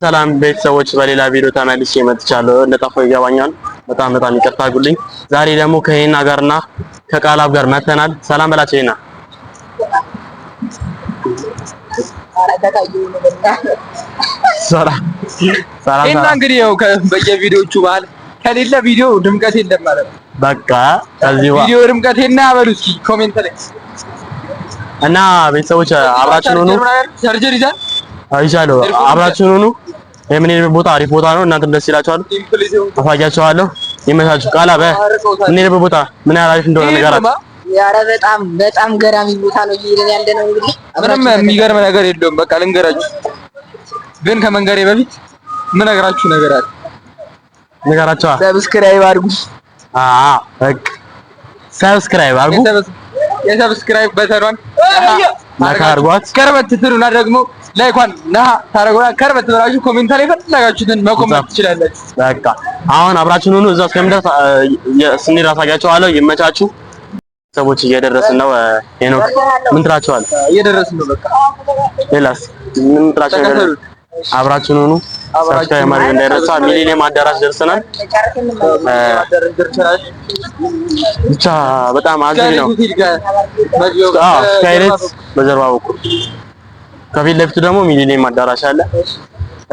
ሰላም ቤተሰቦች፣ በሌላ ቪዲዮ ተመልሼ መጥቻለሁ። እንደጠፋሁ ይገባኛል። በጣም በጣም ይቅርታ አድርጉልኝ። ዛሬ ደግሞ ከሄና ጋርና ከቃላብ ጋር መተናል። ሰላም በላቸው ሄና። ሰላም ሰላም። ሄና እንግዲህ ያው በየቪዲዮቹ መሀል ከሌለ ቪዲዮ ድምቀት የለም ማለት ነው። በቃ ከዚህ ቪዲዮ ድምቀት ሄና በሉ እስኪ comment ላይ። እና ቤተሰቦች አብራችሁን ሁኑ። ቻርጀር ይዛል። አይቻለሁ። አብራችሁን ሁኑ። የምንሄድበት ቦታ አሪፍ ቦታ ነው። እናንተም ደስ ይላችኋል። አሳያችኋለሁ። ይመቻችሁ። ቃላ በምንሄድበት ቦታ ምን ያህል አሪፍ እንደሆነ ንገራችሁ። ኧረ በጣም በጣም ገራሚ ቦታ ነው እየሄድን ያለ ነው። እንግዲህ ምንም የሚገርም ነገር የለውም። በቃ ልንገራችሁ፣ ግን ከመንገሬ በፊት የምነግራችሁ ነገር አለ። ንገራችኋ። Subscribe አድርጉ። አዎ በቃ subscribe አድርጉ። የ subscribe button ኗን ነካ አድርጓት። ከርበት ትሉና ደግሞ like ኳን ነካ ታረጉና ከርበት ብላችሁ comment ላይ ፈለጋችሁትን መኮመንት ትችላላችሁ። በቃ አሁን አብራችሁን ሁኑ። እዛ እስከምደርስ ስንሄድ አሳያችኋለሁ። ይመቻችሁ። ሰዎች እየደረስን ነው። ሄኖክ ምን ትላችኋለህ? እየደረስን ነው። በቃ ሌላስ ምን ትላችኋለህ? አብራችሁን ሁኑ። Subscribe ማድረግ እንዳይረሳ። ሚሊኒየም አዳራሽ ደርሰናል። ብቻ በጣም አዝግ ነው። አዎ ስካይላይት በጀርባ በኩል ከፊት ለፊቱ ደግሞ ሚሊኒየም አዳራሽ አለ።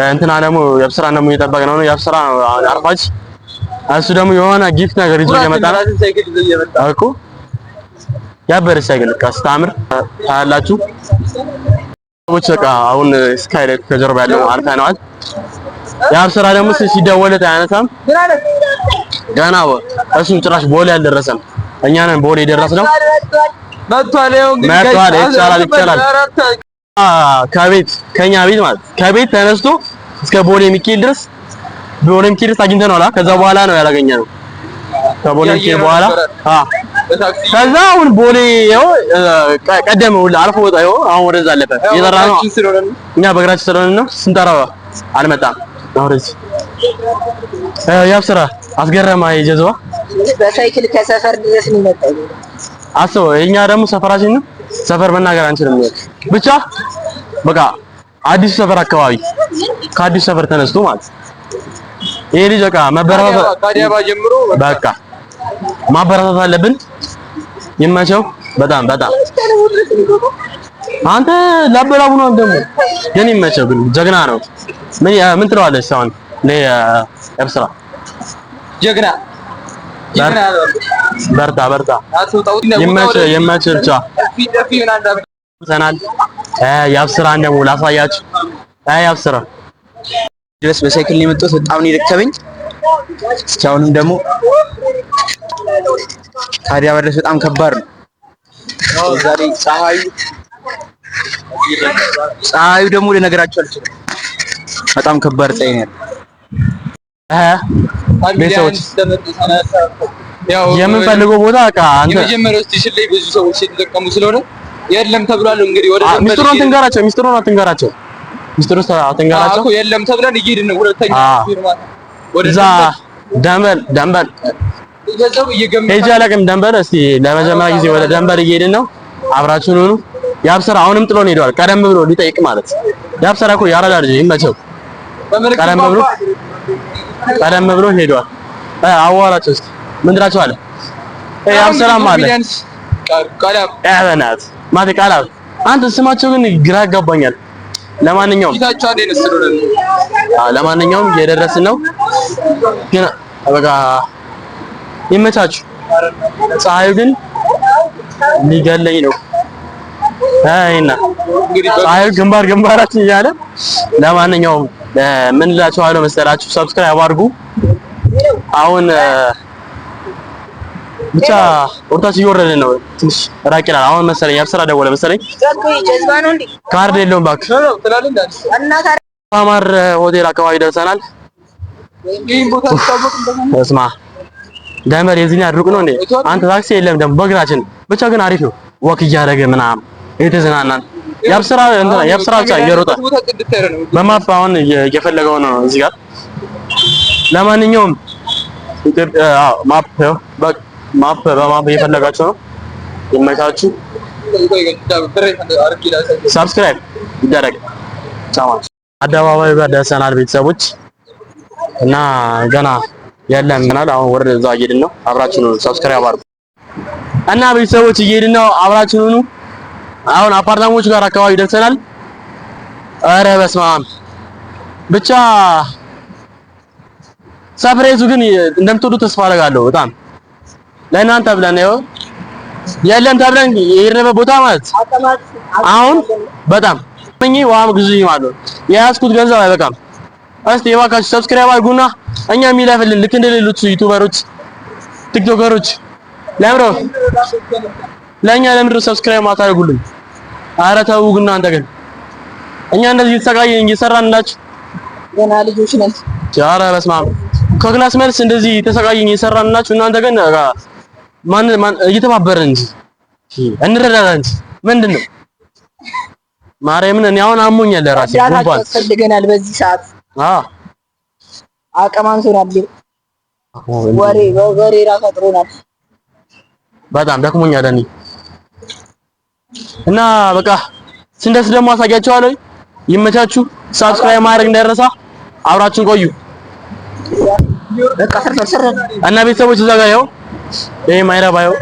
እንትና ደግሞ የብስራ ደግሞ እየጠበቅን ነው። የብስራ አርፋጅ እሱ ደግሞ የሆነ gift ነገር ይዞ እየመጣ ነው እኮ ያበረ ሳይክል በቃ ስታምር ታያላችሁ። ሰዎች በቃ አሁን ስካይላይት ከጀርባ ያለው አልፈነዋል። የአብስራ ደግሞ ሲደወልለት አያነሳም ገና እሱም ጭራሽ ቦሌ አልደረሰም። እኛ ነን ቦሌ የደረስነው። መጥቷል። መጥቷል። ይቻላል ይቻላል። ከቤት ከኛ ቤት ማለት ከቤት ተነስቶ እስከ ቦሌ ሚካኤል ድረስ ቦሌ ሚካኤል ድረስ አግኝተነዋል። ከዛ በኋላ ነው ያላገኘነው። ከቦሌ ሚካኤል በኋላ ከዛ አሁን ቦሌ ይኸው ቀደመ ሁላ አልፎ ወጣ። ይኸው አሁን ወደዛ አለፈ። እየጠራ ነው እኛ በእግራችን ስለሆነ ነው ስንጠራው አልመጣም። አሁን ወደዚህ ያብ ስራ አስገረማ የጀዝባ በሳይክል ከሰፈር ድረስ ነው የመጣው። አስበው። የኛ ደግሞ ሰፈራችን ነው ሰፈር መናገር አንችልም። ብቻ በቃ አዲሱ ሰፈር አካባቢ ከአዲሱ ሰፈር ተነስቶ ማለት ይሄ ልጅ በቃ መበረታታት በቃ ማበረታታት አለብን። ይመቸው። በጣም በጣም አንተ ላበላቡ ነው ደግሞ ግን ይመቸው። ግን ጀግና ነው። ምን ምን ትለዋለህ አሁን ለያብስራ? ጀግና በርታ በርታ። ይመቸው ይመቸው። ብቻ ሰናል ያብስራን ደግሞ ላሳያችሁ። ያብስራ ድረስ በሳይክል ነው የመጣሁት። በጣም ነው የደከመኝ። እስኪ አሁንም ደግሞ ታዲያ መድረስ በጣም ከባድ ነው። ዛሬ ፀሐዩ ፀሐዩ ደግሞ ልነግራችሁ አልችልም። በጣም ከባድ ፀሐይ ነው ያለው። ቤተሰቦች የምንፈልገው ቦታ በቃ አንተ የመጀመሪያው station ላይ ብዙ ሰዎች የተጠቀሙ ስለሆነ የለም ተብሏል። እንግዲህ ወደ ሚስጥሩን አትንገራቸው፣ ሚስጥሩን አትንገራቸው፣ ሚስጥሩን አትንገራቸው። የለም ተብለን እየሄድን ነው። ሁለተኛ እዛ ደንበል ደንበል ሄጄ አላውቅም። ደንበል እስቲ ለመጀመሪያ ጊዜ ወደ ደንበል እየሄድን ነው። አብራችሁን ሁኑ። ያብስራ አሁንም ጥሎን ሄደዋል። ቀደም ብሎ ሊጠይቅ ማለት ያብስራ እኮ ያራዳ ልጅ ይመቸው። ቀደም ብሎ ቀደም ብሎ ሄደዋል። አዋራቸው እስኪ ምን ትላቸዋለህ? ያብስራም አለ በእናትህ ማለቴ ቃላብ አንተ ስማቸው ግን ግራ ያጋባኛል። ለማንኛውም ለማንኛውም እየደረስን ነው ግን በቃ ይመቻችሁ። ፀሐዩ ግን ሊገለኝ ነው። አይና ፀሐዩ ግንባር ግንባራችን እያለ ለማንኛውም ምን እላችኋለሁ መሰላችሁ፣ subscribe አድርጉ። አሁን ብቻ ወርታች እየወረደ ነው። ትንሽ ራቅ ይላል አሁን መሰለኝ። ያብስራ ደወለ መሰለኝ። ካርድ የለውም እባክህ። ማማር ሆቴል አካባቢ ደርሰናል። እስማ ደንበር የዚህኛ ሩቅ ነው እንዴ አንተ? ታክሲ የለም ደግሞ በእግራችን ብቻ ግን አሪፍ ነው። Walk እያደረገ ምናምን እየተዝናናን ያብስራ እንትና ያብስራ ብቻ እየሮጠ በ map አሁን እየፈለገው ነው እዚህ ጋር። ለማንኛውም ኢትዮጵያ map map በ map እየፈለጋቸው ነው። ይመቻችሁ። Subscribe ይደረግ። ቻው። አደባባዩ ጋር ደርሰናል ቤተሰቦች እና ገና የለም ምናል አሁን ወደ እዛ እየሄድን ነው። አብራችሁን ሁኑ፣ subscribe አድርጉ እና ቤተሰቦች እየሄድን ነው። አብራችሁን ሁኑ። አሁን አፓርታማዎቹ ጋር አካባቢ ደርሰናል። ኧረ በስመ አብ ብቻ surprise ኡ ግን እንደምትወዱ ተስፋ አደርጋለሁ። በጣም ለእናንተ ብለን ይኸው የለም ተብለን የሄድንበት ቦታ ማለት አሁን በጣም እኚህ ውሃም ግዙኝ ማለት ነው። የያዝኩት ገንዘብ አይበቃም። እስቲ የባካችሁ subscribe አድርጉና እኛ የሚለፍልን ልክ እንደሌሎቹ YouTuber ኦች፣ TikToker ኦች ለምሮ ለኛ ለምድር subscribe ማታደርጉልን? ኧረ ተው ግን እናንተ ግን እኛ እንደዚህ እየተሰቃየን እየሰራንላችሁ ገና ልጆች ነን። ኧረ በስመ አብ ከ class መልስ እንደዚህ ተሰቃየን እየሰራንላችሁ እናንተ ግን ማን ማን እየተባበረን እንጂ እንረዳዳ እንጂ ምንድን ነው ማርያምን እኔ አሁን አሞኛል ለራሴ ጉንፋን ያስፈልገናል በዚህ ሰዓት። አዎ አቅም አንሶናል። ወሬ ወሬ ራሱ አጥሮናል። በጣም ደክሞኛል እኔ እና በቃ ስንደርስ ደግሞ አሳያችኋለሁ። ይመቻችሁ። subscribe ማድረግ እንዳይረሳ። አብራችሁን ቆዩ በቃ ሰር ሰር እና ቤተሰቦች እዛ ጋር ይኸው ይሄ ማይረባ ይኸው።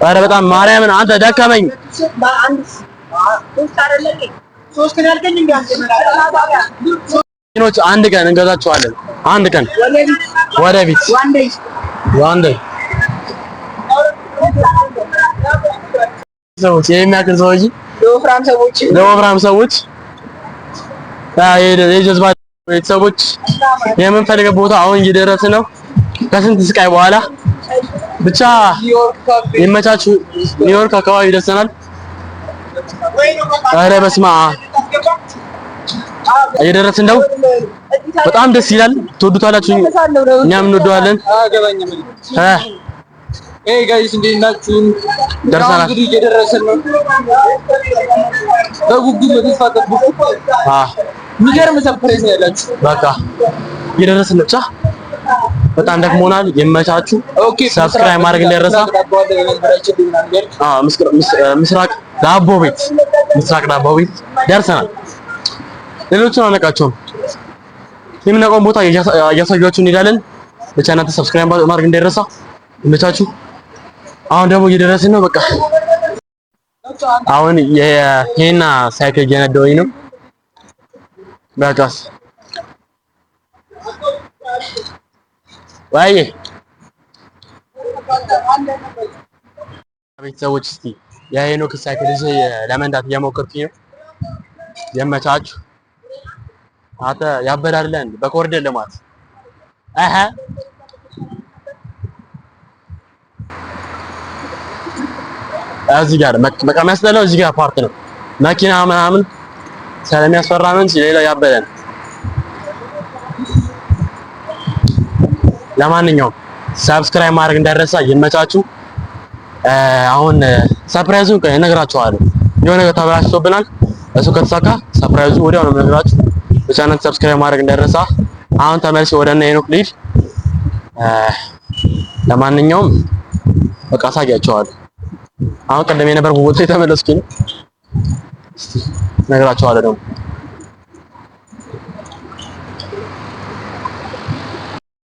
ኧረ በጣም ማርያምን አንተ ደከመኝ። አንድ ቀን እንገዛቸዋለን። አንድ ቀን ወደፊት one day ሰዎች የሚያክል ሰዎች ለወፍራም ሰዎች ለወፍራም ሰዎች የጀዝባ ቤተሰቦች የምንፈልገው ቦታ አሁን እየደረስን ነው። ከስንት ስቃይ በኋላ ብቻ ይመቻችሁ። ኒውዮርክ አካባቢ ደርሰናል። ኧረ በስመ አብ እየደረስን ነው። በጣም ደስ ይላል። ትወዱታላችሁ፣ እኛም እንወደዋለን። Hey guys እንዴት ናችሁ? ደርሰናል። እንግዲህ እየደረስን ነው። በጉጉት በተስፋ ጠብቁ። የሚገርም surprise ነው ያላችሁ። በቃ እየደረስን ነው። ብቻ በጣም ደክሞናል። ይመቻችሁ። Okay፣ subscribe ማድረግ እንዳይረሳ። ምስራቅ ዳቦ ቤት፣ ምስራቅ ዳቦ ቤት ደርሰናል። ሌሎቹን አነቃቸውም። የምናውቀውን ቦታ እያሳያችሁ እንሄዳለን። ብቻ እናንተ subscribe ማድረግ እንዳይረሳ። ይመቻችሁ። አሁን ደግሞ እየደረስን ነው። በቃ አሁን የሄና ሳይክል እየነዳሁኝ ነው። በቃስ ወይ ቤተሰቦች እስቲ የሄኖክ ሳይክል ይዤ ለመንዳት እየሞከርኩኝ ነው። የመቻችሁ አንተ ያበዳል እንዴ? በኮሪደር ልማት አሃ እዚህ ጋር በቃ የሚያስጠላው እዚህ ጋር part ነው። መኪና ምናምን ስለሚያስፈራ ነው እንጂ ሌላው ያበደ ነው። ለማንኛውም subscribe ማድረግ እንዳይረሳ። ይመቻችሁ። አሁን surprise ኡን እነግራችኋለሁ። የሆነ ነገር ተበላሽቶብናል። እሱ ከተሳካ surprise ኡ ወዲያው ነው የምነግራችሁ። ብቻ እናንተ subscribe ማድረግ እንዳይረሳ። አሁን ተመልሼ ወደ እነ ሄኖክ ልሂድ። ለማንኛውም በቃ አሳያችኋለሁ። አሁን ቀደም የነበርኩ ቦታ የተመለስኩኝ ነው። እስቲ እነግራችኋለሁ ደግሞ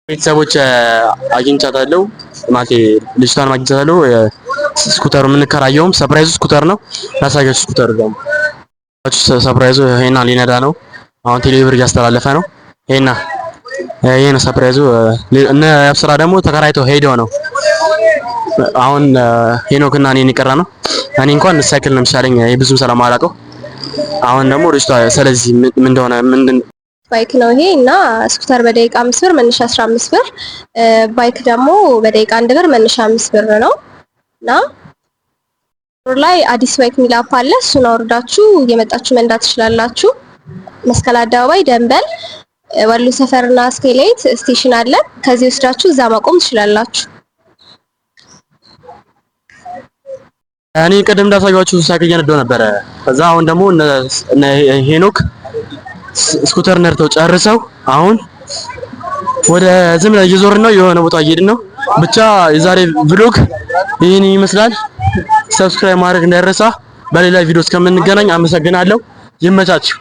ቤተሰቦች አግኝቻታለሁ። ማለቴ ልጅቷን አግኝቻታለሁ። scooter ኡ የምንከራየውም surprise ኡ scooter ነው። ላሳያችሁ scooter ኡ ደግሞ surprise ኡ ይሄና ሊነዳ ነው። አሁን ቴሌብር እያስተላለፈ ነው። ይሄና ይሄ ነው surprise ኡ። እነ ያብስራ ደግሞ ተከራይተው ሄደው ነው። አሁን ሄኖክ እና እኔን የቀረ ነው። እኔ እንኳን ሳይክል ነው የሚሻለኝ ብዙም ስለማላውቀው። አሁን ደግሞ ልጅቷ ስለዚህ ምን እንደሆነ ምንድን bike ነው ይሄ እና scooter በደቂቃ 5 ብር መነሻ 15 ብር፣ bike ደግሞ በደቂቃ 1 ብር መነሻ 5 ብር ነው። እና ላይ አዲስ ባይክ የሚል app አለ። እሱን አውርዳችሁ እየመጣችሁ መንዳት ትችላላችሁ። መስቀል አደባባይ፣ ደንበል፣ ወሎ ሰፈርና ስካይላይት station አለ። ከዚህ ወስዳችሁ እዛ ማቆም ትችላላችሁ። እኔ ቅድም እንዳሳያችሁ ሳይክል እየነዳሁ ነበረ። ከዛ አሁን ደግሞ እነ ሄኖክ scooter ነድተው ጨርሰው አሁን ወደ ዝም ብለን እየዞርን ነው፣ የሆነ ቦታ እየሄድን ነው። ብቻ የዛሬ vlog ይህን ይመስላል። subscribe ማድረግ እንዳይረሳ። በሌላ ቪዲዮ እስከምንገናኝ አመሰግናለሁ። ይመቻችሁ።